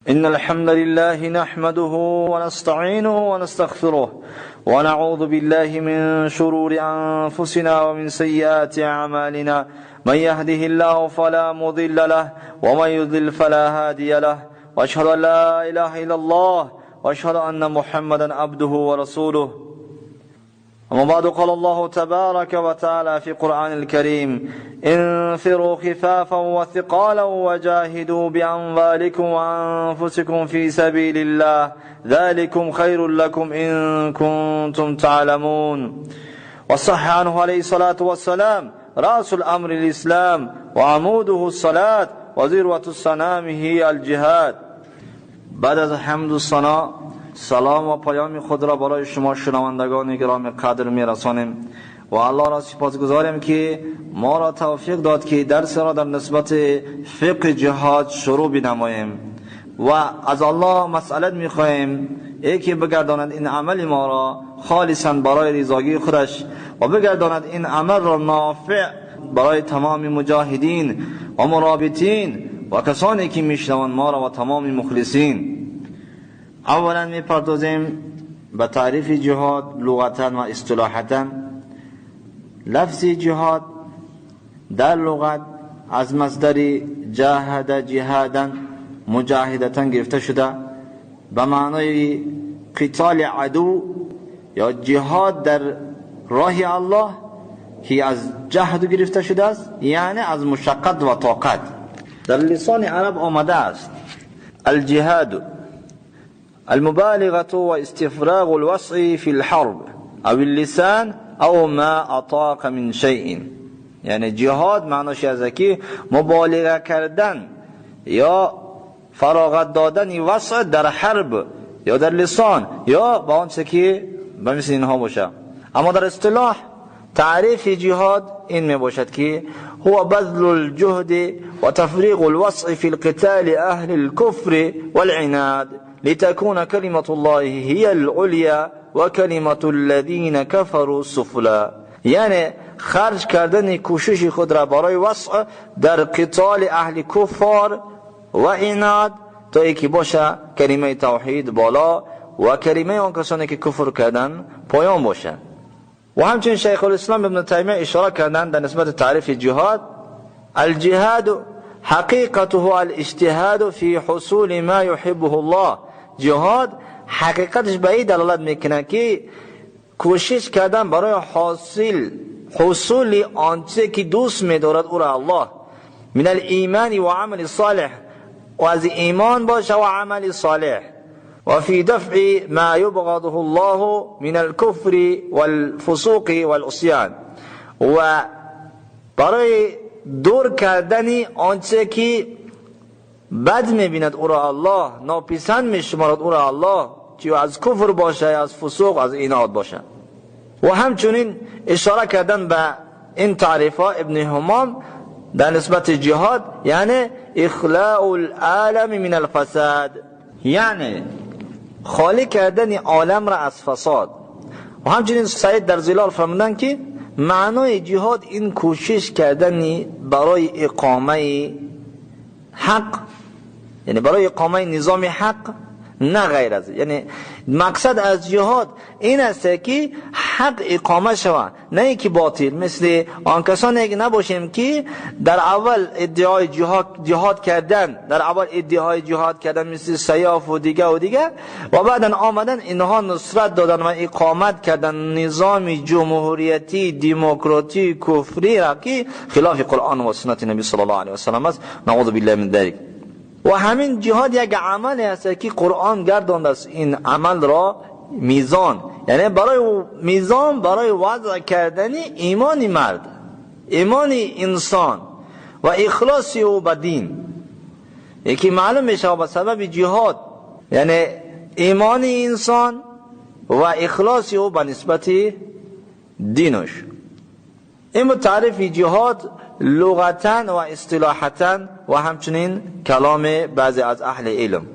إن الحمد لله نحمده ونستعينه ونستغفره ونعوذ بالله من شرور أنفسنا ومن سيئات أعمالنا، من يهده الله فلا مضل له ومن يضلل فلا هادي له، وأشهد أن لا إله إلا الله وأشهد أن محمدا عبده ورسوله. أما بعد، قال الله تبارك وتعالى في قرآن الكريم: انفروا خفافا وثقالا وجاهدوا بأموالكم وأنفسكم في سبيل الله ذلكم خير لكم إن كنتم تعلمون. وصح عنه عليه الصلاة والسلام: رأس الأمر الإسلام وعموده الصلاة وذروة سنامه الجهاد. بعد از حمد و ثنا، سلام و پیام خود را برای شما شنوندگان گرامی قدر میرسانیم و الله را سپاسگزاریم که ما را توفیق داد که درس را در نسبت فقه جهاد شروع بنماییم و از الله مسئلت میخواهیم ای که بگرداند این عمل ما را خالصا برای رضاگی خودش و بگرداند این عمل را نافع برای تمام مجاهدین و مرابطین و کسانی که میشنوند ما را و تمام مخلصین. اولا میپردازیم به تعریف جهاد لغتا و اصطلاحا. لفظ جهاد در لغت از مصدر جاهد جهادا مجاهدتا گرفته شده، به معنای قتال عدو یا جهاد در راه الله که از جهد گرفته شده است، یعنی از مشقت و طاقت. در لسان عرب آمده است: الجهاد المبالغة واستفراغ الوسع في الحرب او اللسان او ما اطاق من شيء. یعنی جهاد معناش از که مبالغه کردن یا فراغت دادن وسع در حرب یا در لسان یا با آنچه که به مثل اینها باشه. اما در اصطلاح تعریف جهاد این می باشد که هو بذل الجهد و تفریغ الوسع في القتال اهل الكفر والعناد لتكون كلمة الله هي العليا وكلمة الذين كفروا السفلى. یعنی خرج کردن کوشش خود را برای وسع در قتال اهل کفار و عناد تا اینکه باشه کلمه توحید بالا و کلمه آن کسانی که کفر کردن پایان باشه. و همچنین شیخ الاسلام ابن تیمیه اشاره کردن در نسبت تعریف جهاد: الجهاد حقیقته الاجتهاد فی حصول ما يحبه الله. جهاد حقیقتش به این دلالت میکنه که کوشش کردن برای حصول آنچه که دوست میدارد او را الله، من الایمان و عمل صالح، و از ایمان باشه و عمل صالح، و فی دفع ما یبغضه الله من الكفر والفسوق والعصیان، و برای دور کردن آنچه که بد میبیند او را الله، ناپسند میشمارد او را الله، چه از کفر باشه، از فسوق، از ایناد باشه. و همچنین اشاره کردن به این تعریف ها ابن همام در نسبت جهاد، یعنی اخلاء العالم من الفساد، یعنی خالی کردن عالم را از فساد. و همچنین سید در ظلال فرمودن که معنای جهاد این کوشش کردن برای اقامه حق، یعنی برای اقامه نظام حق، نه غیر از. یعنی مقصد از جهاد این است که حق اقامه شود، نه اینکه باطل. مثل آن کسانی که نباشیم که در اول ادعای جهاد کردن، در اول ادعای جهاد کردن مثل سیاف و دیگه و دیگه، و بعدا آمدن اینها نصرت دادن و اقامت کردن نظام جمهوریتی دموکراتی کفری را که خلاف قرآن و سنت نبی صلی الله علیه و سلم است، نعوذ بالله من ذلک. و همین جهاد یک عمل است که قرآن گردانده است این عمل را میزان، یعنی برای میزان، برای وضع کردن ایمان مرد، ایمان انسان و اخلاص او به دین. یکی معلوم میشه به سبب جهاد، یعنی ایمان انسان و اخلاص او به نسبت دینش. این تعریف جهاد لغتا و اصطلاحتا و همچنین کلام بعضی از اهل علم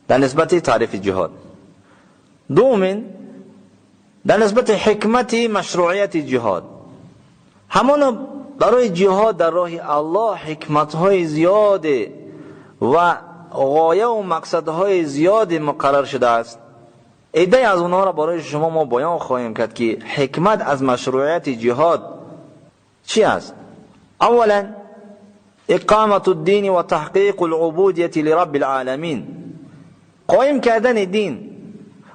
در نسبت تعریف جهاد. دومین در نسبت حکمت مشروعیت جهاد. همان برای جهاد در راه الله حکمت های زیاد و غایه و مقصدهای زیادی مقرر شده است. عده‌ای از اونها را برای شما ما بیان خواهیم کرد که حکمت از مشروعیت جهاد چی است. اولا اقامت الدین و تحقیق العبودیت لرب العالمین، قایم کردن دین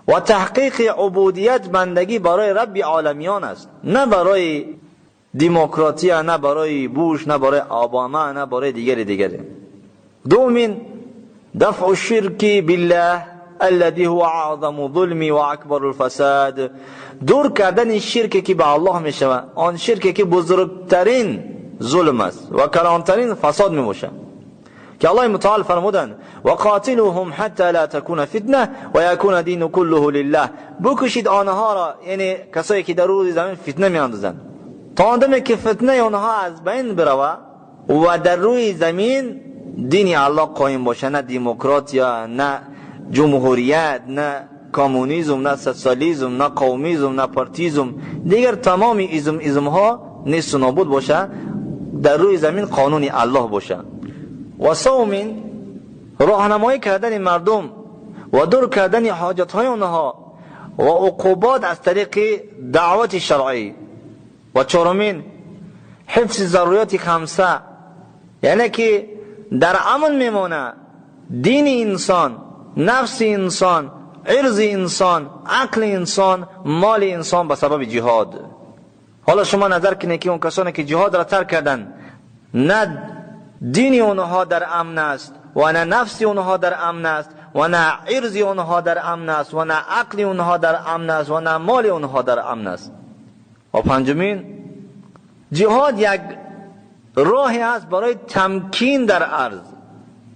و تحقیق عبودیت بندگی برای رب عالمیان است، نه برای دموکراتی، نه برای بوش، نه برای اوباما، نه برای دیگری. دومین دفع الشرک بالله الذي هو اعظم ظلم و اکبر الفساد، دور کردن شرک که به الله می شود، آن شرک که بزرگترین ظلم است و کلانترین فساد می باشد، که الله متعال فرمودند و قاتلوهم حتی لا تكون فتنه و یکون دین كله لله. بکشید آنها را، یعنی کسایی که در روی زمین فتنه می اندازند، تا آن که فتنه آنها از بین برود و در روی زمین دین الله قایم باشه، نه دموکراتیا، نه جمهوریت، نه کمونیسم، نه سوسیالیسم، نه قومیزم، نه پارتیزم، دیگر تمام ایزم ها نیست و نابود باشه، در روی زمین قانون الله باشه. و سومین راهنمایی کردن مردم و دور کردن حاجت های آنها و عقوبات از طریق دعوت شرعی. و چهارمین حفظ ضروریات خمسه، یعنی که در امن میمانه دین انسان، نفس انسان، عرض انسان، عقل انسان، مال انسان به سبب جهاد. حالا شما نظر کنید که اون کسانی که جهاد را ترک کردن، نه دین اونها در امن است و نه نفس اونها در امن است و نه عرض اونها در امن است و نه عقل اونها در امن است و نه مال اونها در امن است. و پنجمین جهاد یک راهی است برای تمکین در ارض،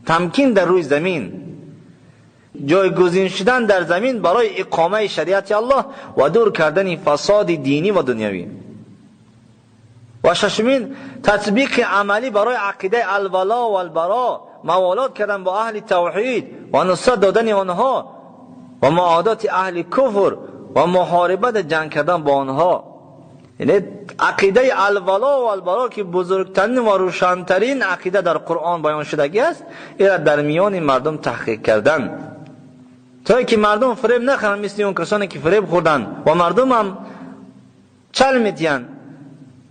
تمکین در روی زمین، جایگزین شدن در زمین برای اقامه شریعت الله و دور کردن فساد دینی و دنیوی. و ششمین تطبیق عملی برای عقیده الولا و البرا، موالات کردن با اهل توحید و نصرت دادن آنها و معادات اهل کفر و محاربت جنگ کردن با آنها. یعنی عقیده الولا و البرا که بزرگترین و روشنترین عقیده در قرآن بیان شدگی است، این در میان مردم تحقیق کردن تا که مردم فریب نخورن، مثل اون کسانی که فریب خوردن و مردم هم چل میتین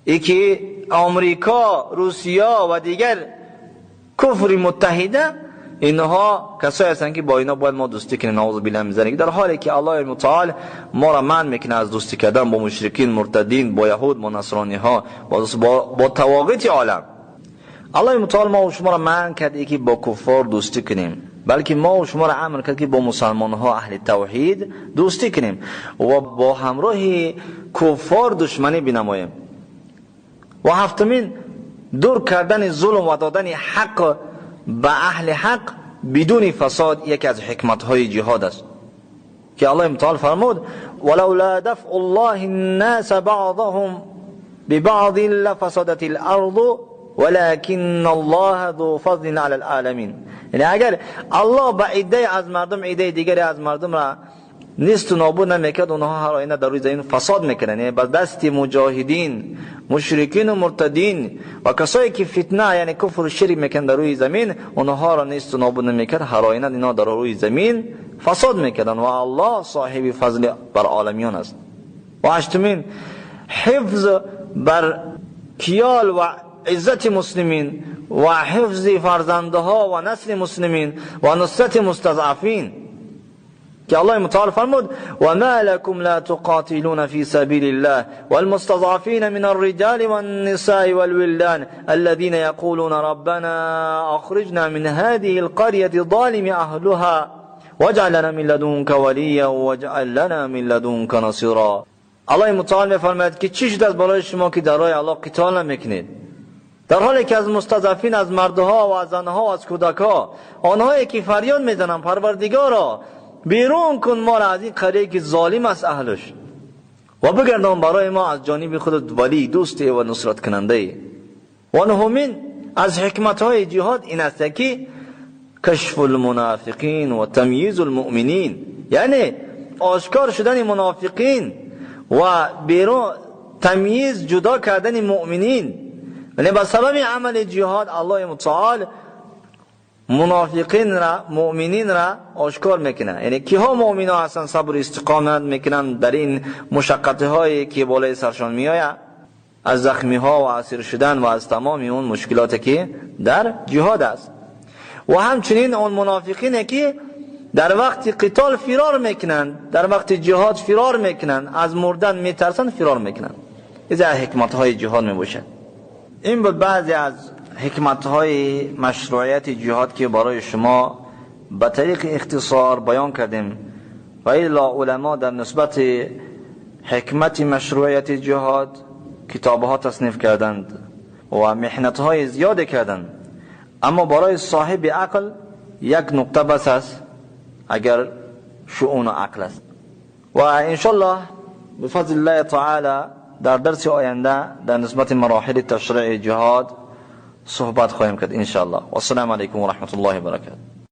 ای که آمریکا، روسیه و دیگر کفر متحده اینها کسایی هستند که با اینا باید ما دوستی کنیم، نعوذ بالله من ذلک، در حالی که الله متعال ما را منع میکنه از دوستی کردن با مشرکین، مرتدین، با یهود، با نصرانی ها، با طواغیت عالم. الله متعال ما و شما را منع کرد که با کفار دوستی کنیم، بلکه ما و شما را امر کرد که با مسلمان ها اهل توحید دوستی کنیم و با همراه کفار دشمنی بنماییم. و هفتمین دور کردن ظلم و دادن حق به اهل حق بدون فساد یکی از حکمت های جهاد است که الله متعال فرمود ولولا دفع الله الناس بعضهم ببعض لفسدت الارض ولكن الله ذو فضل على العالمین. یعنی اگر الله به عده از مردم عده دیگری از مردم را نیست و نابود نمیکرد، اونها هر آینه در روی زمین فساد میکنن. یعنی به دست مجاهدین، مشرکین و مرتدین و کسایی که فتنه یعنی کفر و شرک میکنن در روی زمین، اونها را نیست و نابود نمیکرد، هر آینه اینا در روی زمین فساد میکردن و الله صاحب فضل بر عالمیان است. و هشتمین حفظ بر کیال و عزت مسلمین و حفظ فرزندها و نسل مسلمین و نصرت مستضعفین که الله متعال فرمود و ما لكم لا تقاتلون في سبيل الله والمستضعفين من الرجال والنساء والولدان الذين يقولون ربنا اخرجنا من هذه القرية الظالم اهلها واجعل لنا من لدنك وليا واجعل لنا من لدنك نصيرا. الله متعال می‌فرماید که چی شد از بالای شما که در راه الله قتال نمی‌کنید، در حالی که از مستضعفین، از مردها و از زنها و از کودکها، آنهایی که فریاد میزنند پروردگارا بیرون کن ما را از این قریه که ظالم است اهلش و بگردان برای ما از جانب خودت ولی، دوست و نصرت کننده. و نهمین از حکمت های جهاد این است که کشف المنافقین و تمییز المؤمنین، یعنی آشکار شدن منافقین و بیرون تمییز جدا کردن مؤمنین. یعنی به سبب عمل جهاد الله متعال منافقین را، مؤمنین را آشکار میکنه. یعنی کیها مؤمن ها هستند، صبر و استقامت میکنن در این مشقت هایی که بالای سرشان میآید، از زخمی ها و اسیر شدن و از تمام اون مشکلاتی که در جهاد است. و همچنین اون منافقین که در وقت قتال فرار میکنند، در وقت جهاد فرار میکنند، از مردن میترسند، فرار میکنند. این حکمت های جهاد میباشد. این بود بعضی از حکمت های مشروعیت جهاد که برای شما به طریق اختصار بیان کردیم. و الا علما در نسبت حکمت مشروعیت جهاد کتابها تصنیف کردند و محنت های زیاد کردند. اما برای صاحب عقل یک نقطه بس است، اگر شؤون عقل است. و انشالله بفضل الله تعالی در درس آینده در نسبت مراحل تشریع جهاد صحبت خواهیم کرد انشالله. و السلام علیکم و رحمت الله و برکاته.